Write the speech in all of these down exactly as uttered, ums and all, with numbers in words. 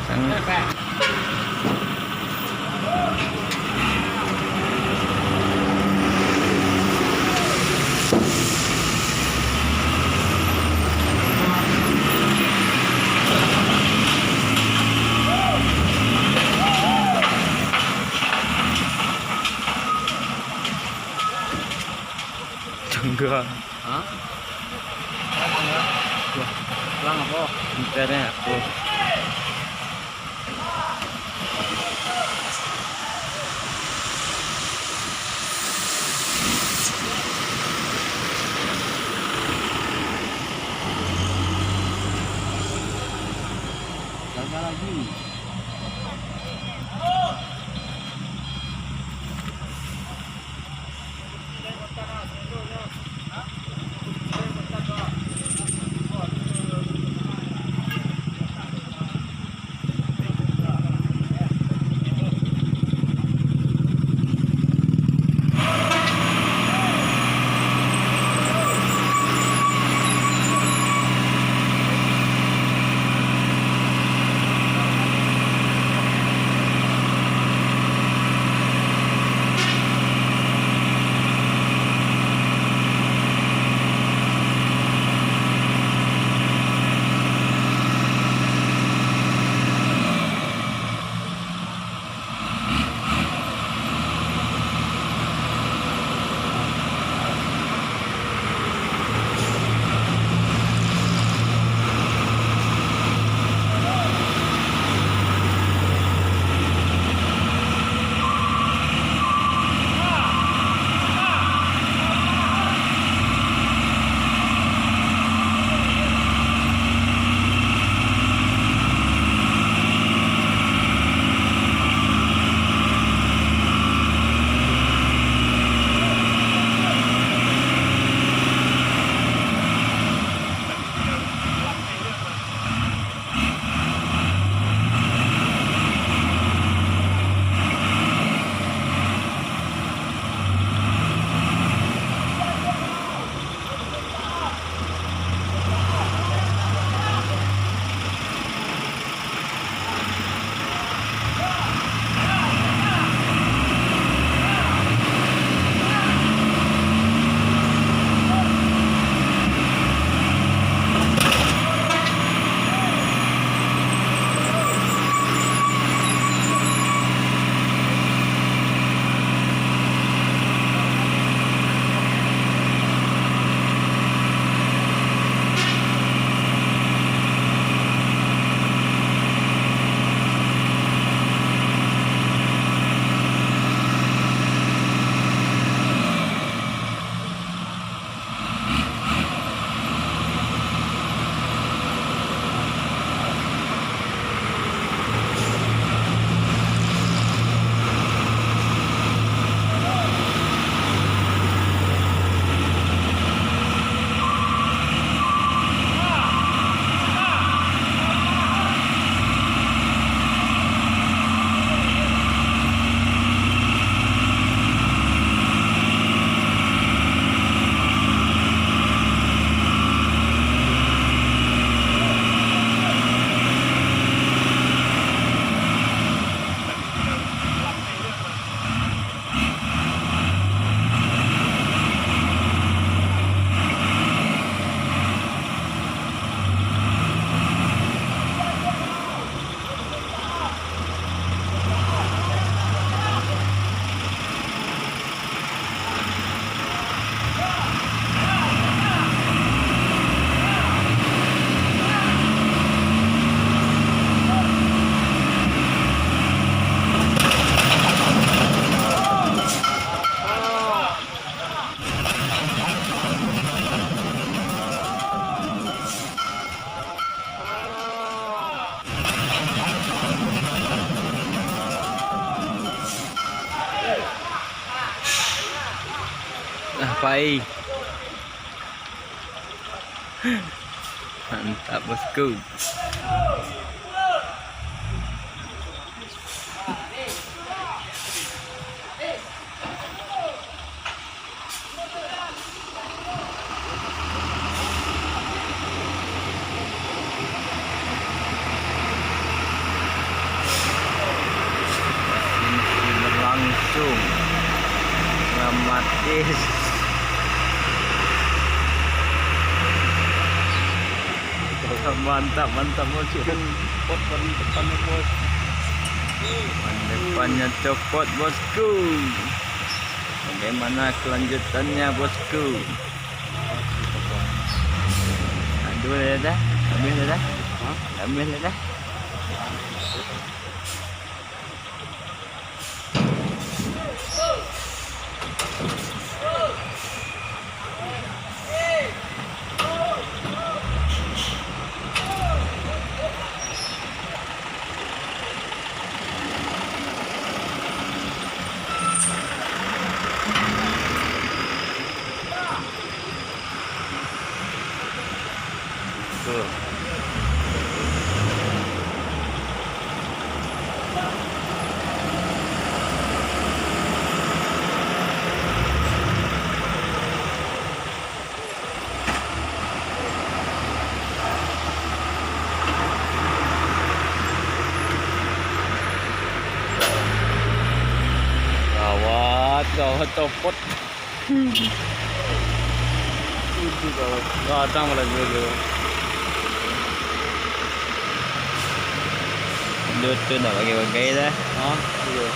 Sangat. Tangga. Hah? Pulang apo? Internet aku. Gagal lagi. Lah, pai. Mantap, bosku. Dramatis. Mantap, mantap, Bos. Pot ban depannyo, Bos. Ban depannyo copot, Bosku. Bagaimana kelanjutannya, Bosku? Aduh, dah, dah. Habis dah, dah. Hah? Habis dah, dah. Gawat, gawat, copot. Gadang lah dulu. Dulu tu nak bagai-bagai dah. Ha? Iyo.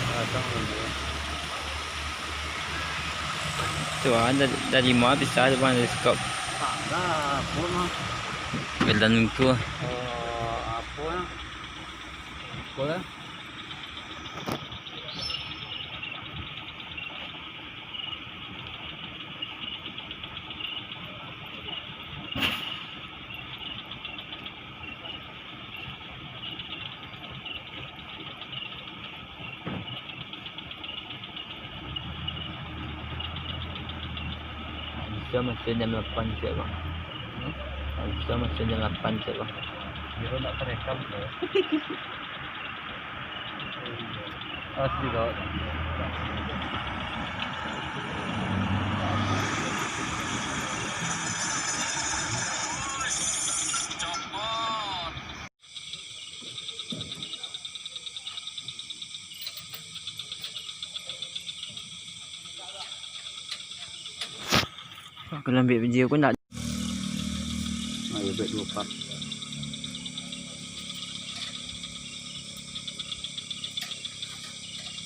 Gadang lah dulu. Tu ah, dari, dari ma bisa tu, bang, dari skop. Tak ada, apa mah. Gelan tu. Eh, apa lah? Apa lah? Bisa masuk jam lapan siap, bang. Hmm? Bisa masuk jam lapan siap, bang. Kira nak terekam tu. Asli kau. Kalau ambil video aku nak. Ayo, bet dua part.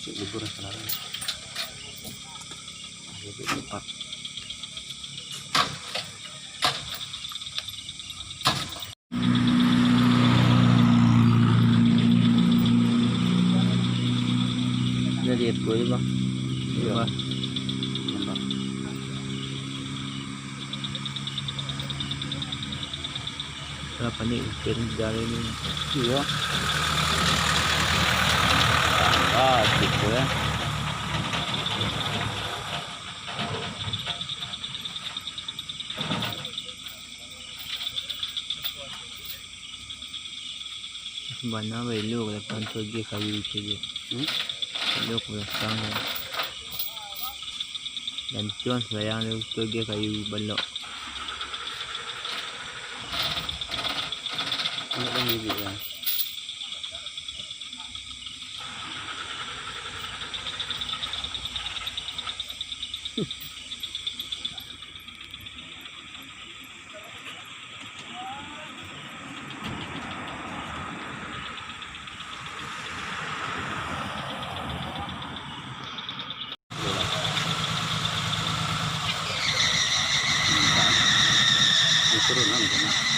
Cek libur salah. Ayo, bet dua part. Jadi apa je, bang? Iya. Apa? Nampak. Lah panik hujan dari ni. Iya. Ah, gitu ya. Bana bae lo ka lapan tu agiah kayu tu je. Hmm? Lo ka balakang tu. Gancuang sambayang tu, tu agiah kayu balok. Nak dah ngibik lah. Turunan tu, nah.